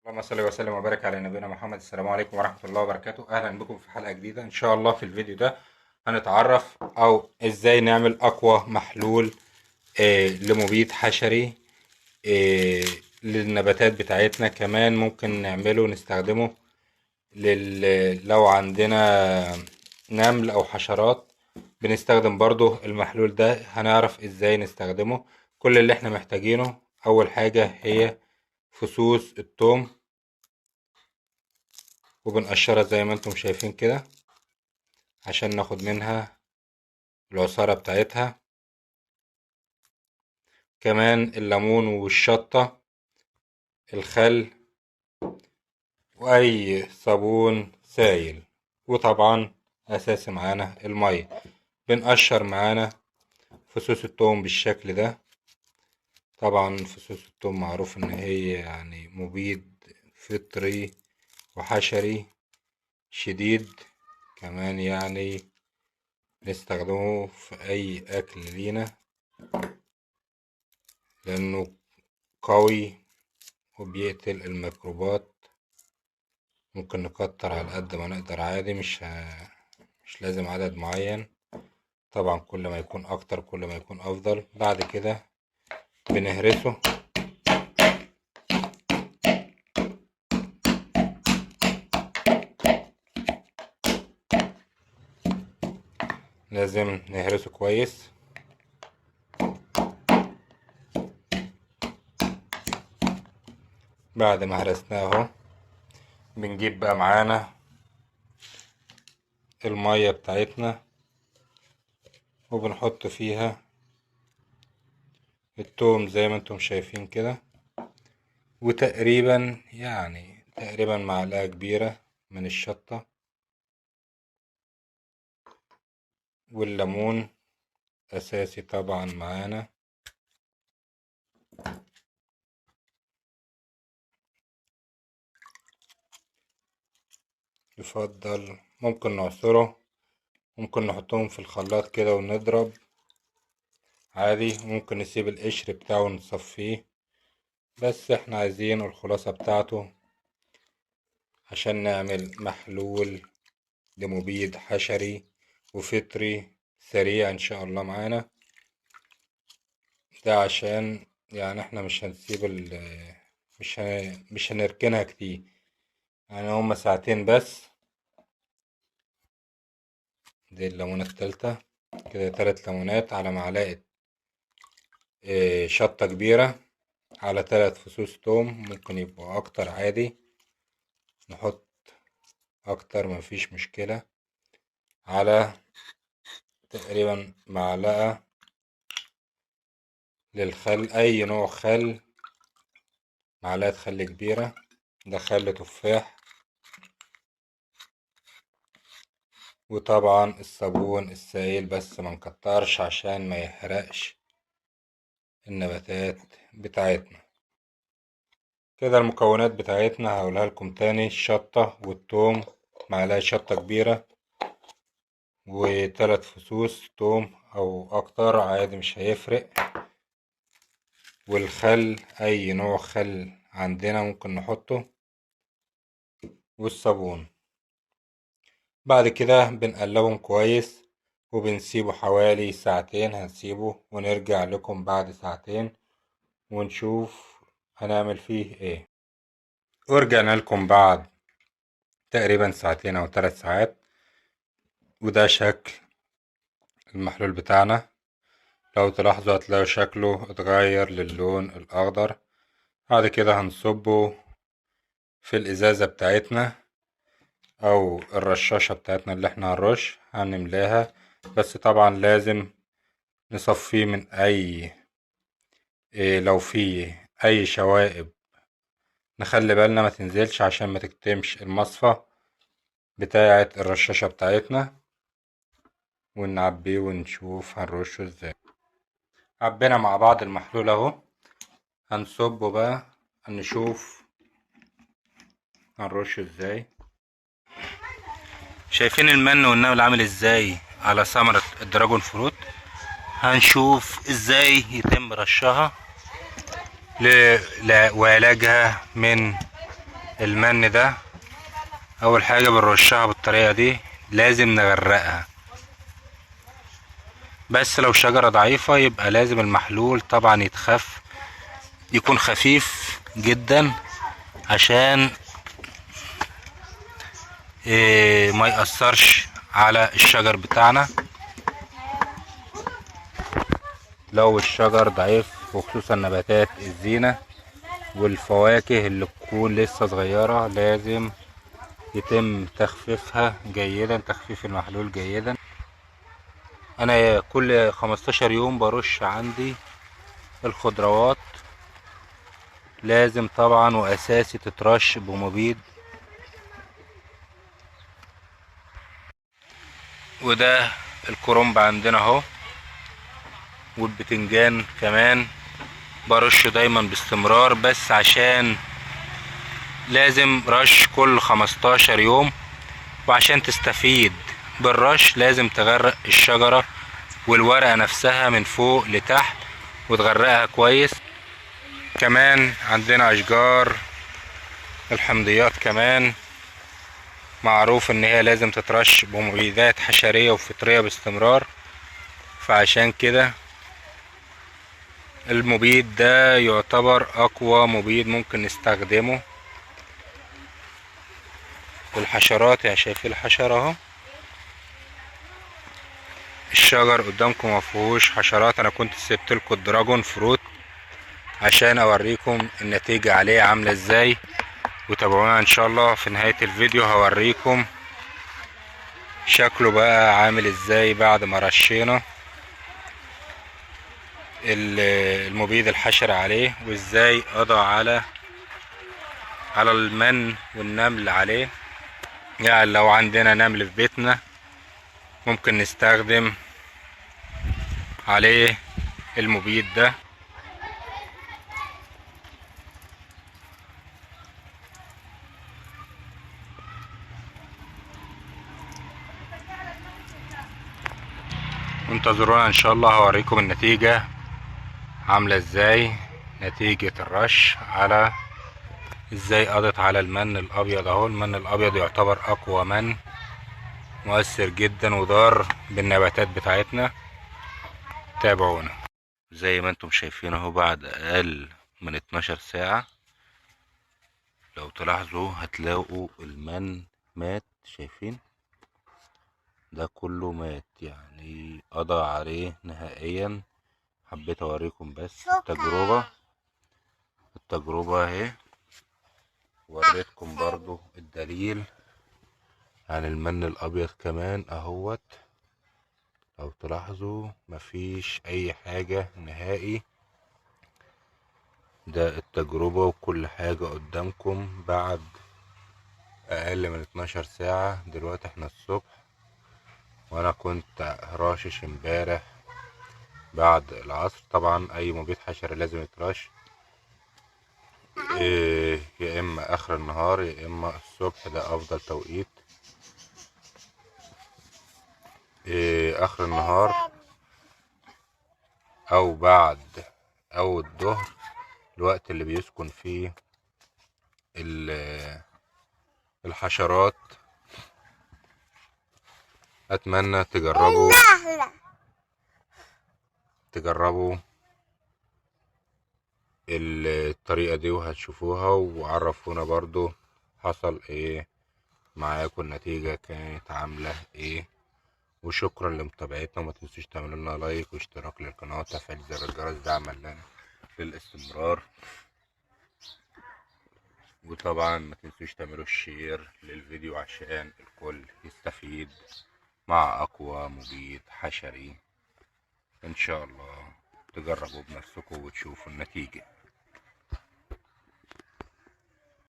اللهم صل وسلم وبارك على نبينا محمد. السلام عليكم ورحمة الله وبركاته. أهلا بكم في حلقة جديدة إن شاء الله. في الفيديو ده هنتعرف أو إزاي نعمل أقوى محلول لمبيد حشري للنباتات بتاعتنا. كمان ممكن نعمله نستخدمه لو عندنا نمل أو حشرات بنستخدم برضو المحلول ده. هنعرف إزاي نستخدمه. كل اللي احنا محتاجينه أول حاجة هي فصوص الثوم، وبنقشرها زي ما انتم شايفين كده عشان ناخد منها العصارة بتاعتها. كمان الليمون والشطة، الخل، وأي صابون سايل، وطبعا أساسي معانا المية. بنقشر معانا فصوص الثوم بالشكل ده. طبعا فصوص الثوم معروف إن هي مبيد فطري وحشري شديد، كمان نستخدمه في أي أكل لينا لأنه قوي وبيقتل الميكروبات. ممكن نكتر على قد ما نقدر عادي، مش لازم عدد معين، طبعا كل ما يكون أكتر كل ما يكون أفضل. بعد كده بنهرسه لازم نهرسه كويس. بعد ما هرسناه اهو بنجيب بقى معانا المية بتاعتنا وبنحط فيها التوم زي ما انتم شايفين كده، وتقريبا تقريبا معلقة كبيرة من الشطة والليمون أساسي طبعا معانا. يفضل ممكن نعصره، ممكن نحطهم في الخلاط كده ونضرب عادي، ممكن نسيب القشر بتاعه ونصفيه، بس احنا عايزين الخلاصة بتاعته عشان نعمل محلول لمبيد حشري وفطري سريع ان شاء الله معانا. ده عشان احنا مش هنسيب ال مش مش هنركنها كتير، هما ساعتين بس. دي الليمونة التالتة كده، 3 ليمونات على معلقة شطة كبيرة على 3 فصوص توم، ممكن يبقوا أكتر عادي، نحط أكتر مفيش مشكلة، على تقريبا معلقة للخل، أي نوع خل، معلقة خل كبيرة، ده خل تفاح، وطبعا الصابون السائل بس ما نكترش عشان ما يحرقش النباتات بتاعتنا. كده المكونات بتاعتنا هقولها لكم تاني: الشطة والثوم، معلقة شطة كبيرة، وتلات فصوص توم أو أكتر عادي مش هيفرق، والخل أي نوع خل عندنا ممكن نحطه، والصابون. بعد كده بنقلبهم كويس وبنسيبه حوالي ساعتين، هنسيبه ونرجع لكم بعد ساعتين ونشوف هنعمل فيه ايه. ورجعنا لكم بعد تقريبا ساعتين او 3 ساعات، وده شكل المحلول بتاعنا. لو تلاحظوا هتلاقوا شكله اتغير للون الاخضر. بعد كده هنصبه في الازازة بتاعتنا او الرشاشة بتاعتنا اللي احنا هنرش، هنملاها، بس طبعا لازم نصفيه من اي إيه، لو في اي شوائب نخلي بالنا ما تنزلش عشان ما تكتمش المصفى بتاعة الرشاشة بتاعتنا، ونعبيه ونشوف هنرشه ازاي. عبينا مع بعض المحلول اهو، هنصبه بقى نشوف هنرشه ازاي. شايفين المن والنمل عامل ازاي على ثمرة الدراجون فروت؟ هنشوف ازاي يتم رشها وعلاجها من المن ده. اول حاجة بنرشها بالطريقة دي، لازم نغرقها، بس لو شجرة ضعيفة يبقى لازم المحلول طبعا يتخف، يكون خفيف جدا عشان ما يأثرش على الشجر بتاعنا. لو الشجر ضعيف وخصوصا نباتات الزينة والفواكه اللي تكون لسه صغيرة لازم يتم تخفيفها جيدا، تخفيف المحلول جيدا. انا كل 15 يوم برش عندي الخضروات، لازم طبعا واساسي تترش بمبيد. وده الكرنب عندنا اهو، والبتنجان كمان برش دايما باستمرار، بس عشان لازم رش كل 15 يوم. وعشان تستفيد بالرش لازم تغرق الشجرة والورقة نفسها من فوق لتحت وتغرقها كويس. كمان عندنا اشجار الحمضيات كمان معروف ان هي لازم تترش بمبيدات حشرية وفطرية باستمرار، فعشان كده المبيد ده يعتبر اقوى مبيد ممكن نستخدمه للحشرات. يا شايفين الحشرة اهو، الشجر قدامكم ما فيهوش حشرات. انا كنت سبت لكم ال dragon fruit عشان اوريكم النتيجة عليه عاملة ازاي، وتابعونا ان شاء الله في نهاية الفيديو هوريكم شكله بقى عامل ازاي بعد ما رشينا المبيد الحشري عليه، وازاي قضى على المن والنمل عليه. يعني لو عندنا نمل في بيتنا ممكن نستخدم عليه المبيد ده. انتظرونا ان شاء الله هوريكم النتيجة عاملة ازاي، نتيجة الرش على ازاي قضت على المن الابيض اهو. المن الابيض يعتبر اقوى من، مؤثر جدا وضار بالنباتات بتاعتنا. تابعونا. زي ما انتم شايفين اهو بعد اقل من 12 ساعة لو تلاحظوا هتلاقوا المن مات، شايفين ده كله مات، يعني قضى عليه نهائيا. حبيت اوريكم بس التجربة اهي، وريتكم برضو الدليل عن المن الابيض كمان اهوت. لو تلاحظوا مفيش اي حاجة نهائي، ده التجربة وكل حاجة قدامكم بعد اقل من 12 ساعة. دلوقتي احنا الصبح، وانا كنت راشش امبارح بعد العصر. طبعا اي مبيد حشري لازم يترش يا اما اخر النهار يا اما الصبح، ده افضل توقيت. اخر النهار او بعد او الظهر، الوقت اللي بيسكن فيه الحشرات. اتمنى تجربوا الطريقة دي وهتشوفوها، وعرفونا برضو حصل ايه معاكم، النتيجة كانت عاملة ايه. وشكرا لمتابعتنا، وما تنسوش تعملوا لنا لايك واشتراك للقناة وتفعيل زر الجرس دعما لنا للاستمرار. وطبعا ما تنسوش تعملوا share للفيديو عشان الكل يستفيد مع اقوى مبيد حشري. ان شاء الله تجربوا بنفسكم وتشوفوا النتيجة.